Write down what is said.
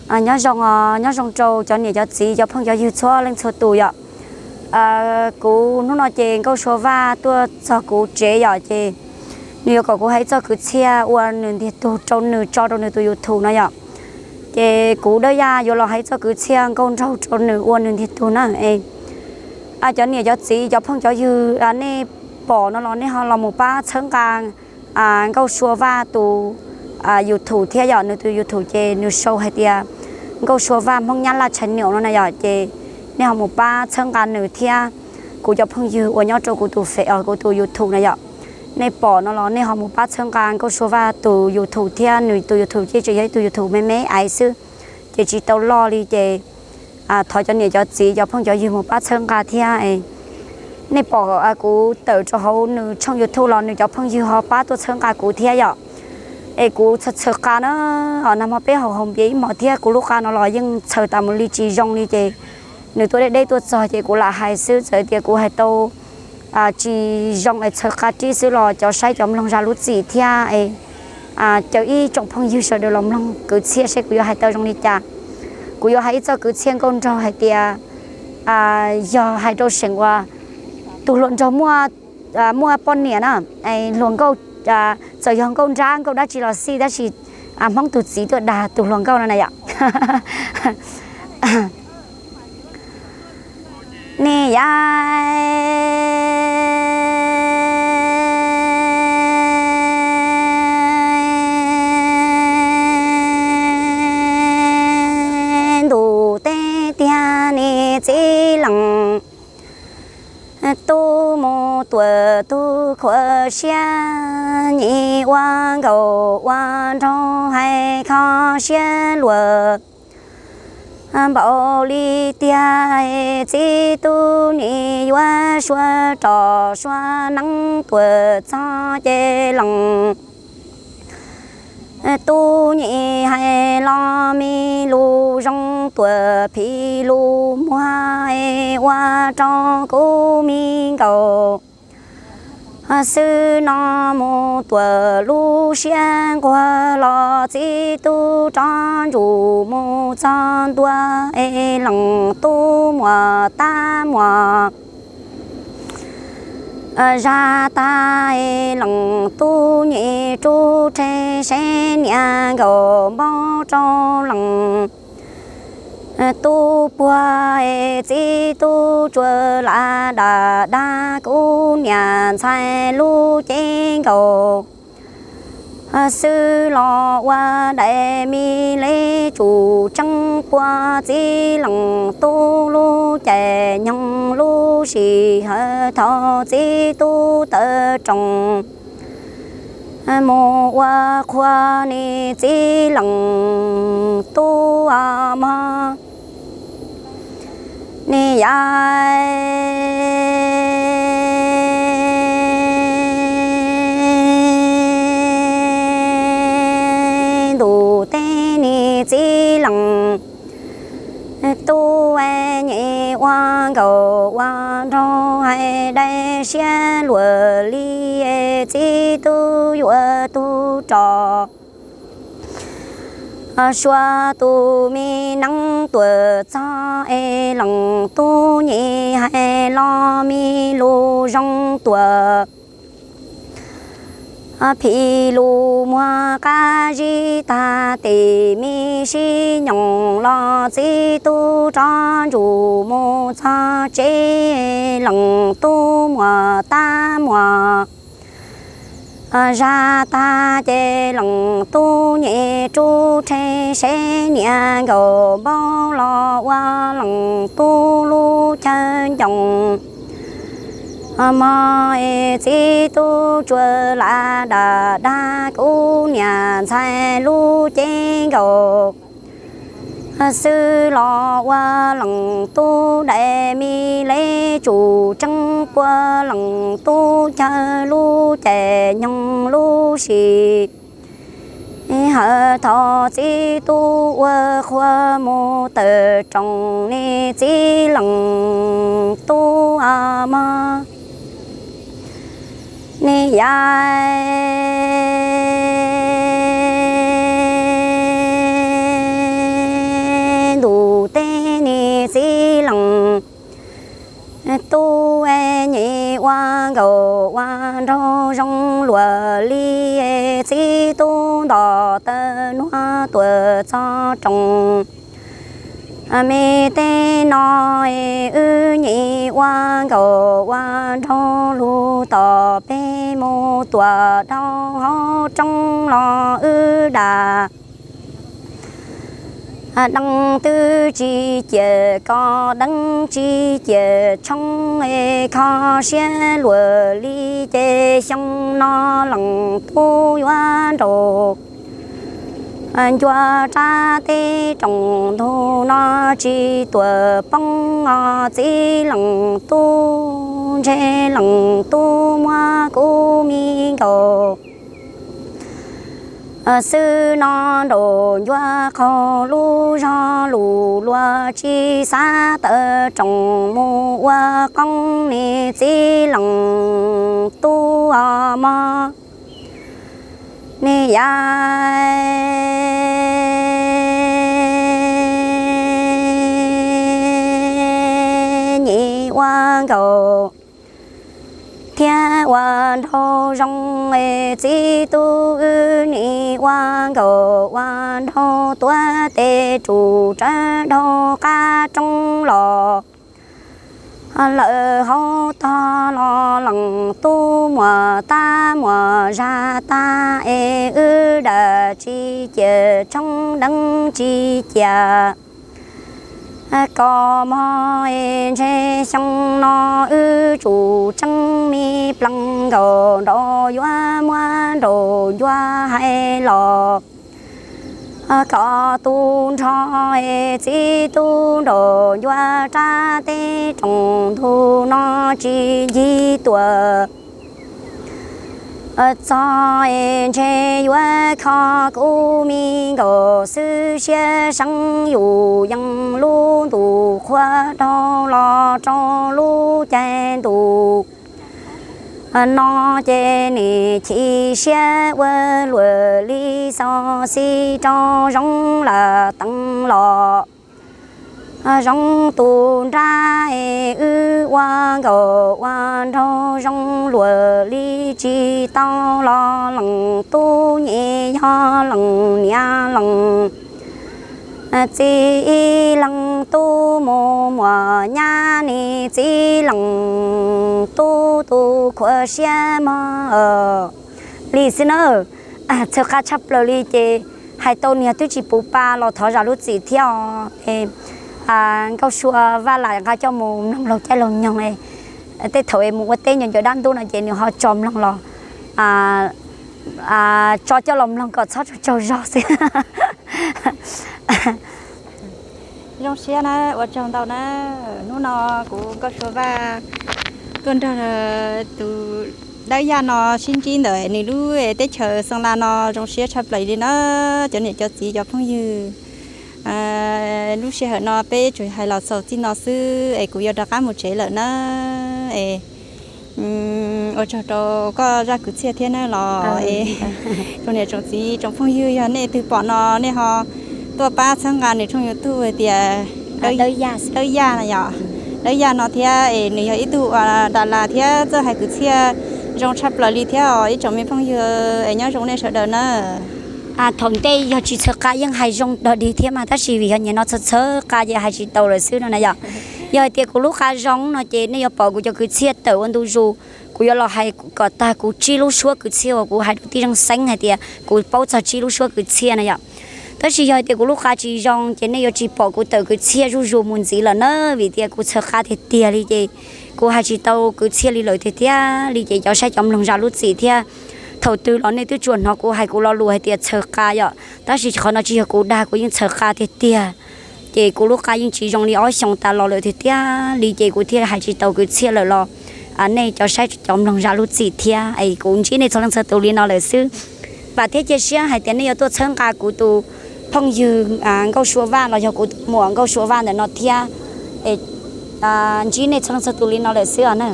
Nyob zoo, nyob zoo rau cov niam cov txiv cov phooj cov ywg txhua leej txhua tus yom. Kuv hnub no ces Nkauj Sua Vaj tuaj txog kuv tsev yom, ces nws yuav kom kuv hais ib txoj kwv txhiaj ua nws ntiag tug rau nws tso rau nws tus YouTube no yom. Ces kuv Dawb Yaj yuav los hais ib txoj kwv txhiaj nkauj nraug rau nws ua nws ntiag tug na. Cov niam cov txiv cov phooj cov ywg, nej pom no los nej ho los mus pab txhawb nqa Nkauj Sua Vaj tus YouTube thiab yom. Nws tus YouTube ces nws sau hais tias Nkauj Sua Vaj Hmoob Nyab Laj channel no na yom. Ces nej ho mus pab txhawb nqa nws thiab kuv cov phooj ywg uas nyob rau kuv tus Face, kuv tus YouTube na yom. Nej pom no los nej ho mus pab txhawb nqa Nkauj Sua Vaj tus YouTube thiab, nws tus YouTube ces tseem yog ib tug YouTube me me ais xwb, ces tsis tau loj li. Ces thov cov niam cov txiv cov phooj cov ywg mus pab txhawb nqa thiab. Nej pom kuv tawm rau hauv nws tshooj YouTube los nws cov phooj ywg ho pab tuaj txhawb nqa kuv thiab yom. Es kuv txhawj txhawj qa na, nag hmo peb haus haus npias ib hmos thiab kuv lub qa no los yeej txhawj tas mus li tsis zoo li. Ces nws tuaj deb deb tuaj txog ces kuv lam hais xwb, txawm tias kuv hais tau tsis zoo es txhawj qa rib xwb los cov saib cov mloog zam lub txim thiab es caw ib tsoom phooj ywg sawv daws los mloog kwv txhiaj seb kuv yuav hais tau zoo li cas. Kuv yuav hais ib txoj kwv txhiaj nkauj nraug hais tias yog hais rau seem uas tus hluas nraug muaj poj niam na, hluas nkauj, txawm yog nkauj nrab nkauj dab tsi los xij, tab sis Hmoob tus txiv tuaj dag tus hluas nkauj no na yom. Nej yaj, ntuj teb tiag nej txiv leej, tub mus tuam tub khuam siab, nyias ua nkauj ua nraug hais kho siab luag npaum li tiag. Txiv tub nyias yuav sua roj sua neeb tuam txog ces leej tub nyias hais los me lus zoo tuam phim lus muag ua rau kuv me nkauj xwb no mus tuam lub siab nquag los txiv tub rov ntsum mus txog ntua es leej tub muam tab muam zaj tag es leej tub nyias rub rhe seb niam nkauj npaub rau leej tub puag es txiv tub tsuas lam dam dag kuv niam ntxhais lub cev nkaus xwb los ua daim me lej tsum tseeb puag txiv leej tub lub caij nyoog lub sij hawm thaum txiv tub tawm rooj mus ua qhua ne txiv leej tub mog. Nej yaj, ntuj teb ne txiv leej tub nyias ua nkauj ua nraug hais daim siab luag li txiv tub yuav tub rov sua tus me neeb tuam txog es leej tub nyias hais los me lus zoo tuam phim lus muag qab zib tag tes me sib nyoos los txiv tub rov ntsum mus txog tsev leej tub muam tab muam zaj tag ces leej tub nyias rub rhe seb niam nkauj npaub los ua leej tub lub chaw ncoos mog es txiv tub tsuas lam dam dag kuv niam ntxhais lub cev nkaus xwb los ua leej tub daim me lej tsum tseeb puag leej tub chaw lub caij nyoog lub sij hawm thaum txiv tub ua qhua mus tawm rooj ne txiv leej tub mog. Nej yaj, zoo luag li, txiv tub nto taw nuav tuaj txog rooj. Me teb no wb nyiam ua nkaus ua nraug lug tom peb mus tuam dhau hauv roob los wb dam deev twb tsis ciam kos deev tsis ciam tshoob, kho siab luag li ces xyoo no leej tub yuav nraug ncua rab teb rooj ntug no tsis tuam poob os txiv leej tub, ntshe leej tub muab kuv mi nkaus xwb no nraug ncua qaug lub zog lug luag tsis xav tawm rooj mus ua qoob ne txiv leej tub os mog. Ne yam nyiam ua nkaus thiab ua nraug zoo, txiv tub wb nyiam ua nkaus ua nraug tuav tes rus rawv dhau qab roob los lawm hauv tog los leej tub muaj tab muaj zag tag es wb dam tsis ciam tshoob deev tsis ciam kos mog es ntshe xyoo no wb tsum tseeb me plees nkaus nraug yuav muab nraug ncua hais los koj tu nrho es txiv tub nraug ncua rab teb rooj ntug no tsis ncig tuam txog es ntshe yuav kho kuv mi nkaus xwb siab seeb yus yeej lub ntuj qhua dhau los rau lub caij ntuj no ces nim chim siab ua luam li xaus xij rau zoo lam teev los zoo tu nrab es wb ua nkaus ua nraug zoo luam li tsis tau los leej tub nyiam yog leej niam leej txiv leej tub mus muaj nyab ne txiv leej tub tu khuam siab mog li xwb na. Txhawv qa tshaj plaws li ces hais tau niag twb tsis puv pa los thov zam lub txim thiab os. Nkauj Sua Vaj lam nqa coj mus mloog laug caij laug nyoog, tej thaum es mus ua teb nco nco dab ntub no ces nws ho tso mloog los, tso coj los mloog kom txhob tsaug tsaug zog xwb. Zoo siab na, ua tsaug ntau na. Hnub no kuv Nkauj Sua Vaj tuaj nrog tus Dawb Yaj no sib ntsib ntawm nws lub teb chaws Xeev Las no zoo siab tshaj plaws li na. Cov niam cov txiv cov phooj ywg, lub sij hawm no peb tsuas hais los xaus txij no xwb es kuv yuav rov qab mus tsev lawm na. Es ua tsaug rau koj zaj kwv txhiaj thiab na los es tsoom niam tsoom txiv tsoom phooj ywg yog nej twg pom no nej ho tuaj pab txhawb nqa nws tshooj YouTube hais tias Dawb Yaj na yom. Dawb Yaj no thiab es nws yog ib tug uas das las thiab txawj hais kwv txhiaj zoo tshaj plaws li thiab os ib tsoom me phooj ywg es nyob zoo nej sawv daws na. Thaum ntej yog tsis txhawv qa yeej hais zoo dog dig thiab mas tab sis vim yog nim no txhawv txhawv qa ces hais tsis tau lawm xwb no na yom. Yog hais tias kuv lub qa zoo no ces nej yuav pom kuv cov kwv txhiaj tawm ua ntu zus. Kuv yuav los hais kom tag kuv tsib lub suab kwv txhiaj uas kuv hais rau tij Zeej Xeeb hais tias kuv paub txog tsib lub suab kwv txhiaj na yom. Tab sis yog hais tias kuv lub qa tsis zoo ces nej yuav tsis pom kuv tawm kwv txhiaj zuj zus mus ntxiv lawm na vim tias kuv txhawv qa tiag tiag li ces kuv hais tsis tau kwv txhiaj li lawm tiag tiag li ces cov saib cov mloog zam lub txim thiab. Thaum twg los nej twb tsuas hnov kuv hais kuv lo lus hais tias txhawv qa yom, tab sis qhov no tsis yog kuv dag, kuv yeej txhawv qa tiag tiag. Ces kuv lub qa yeej tsis zoo li ob xyoos tas los lawm tiag tiag li ces kuv thiaj hais tsis tau kwv txhiaj lawm los nej cov saib cov mloog zam lub txim thiab es kuv ntsib nej txhua leej txhua tus li no lawm xwb. Vam thiab cia siab hais tias nej yuav tuaj txhawb nqa kuv tus phooj ywg Nkauj Sua Vaj los yog kuv tus muam Nkauj Sua Vaj ntawm no thiab. Ntsib nej txhua leej txhua tus li no lawm xwb os na.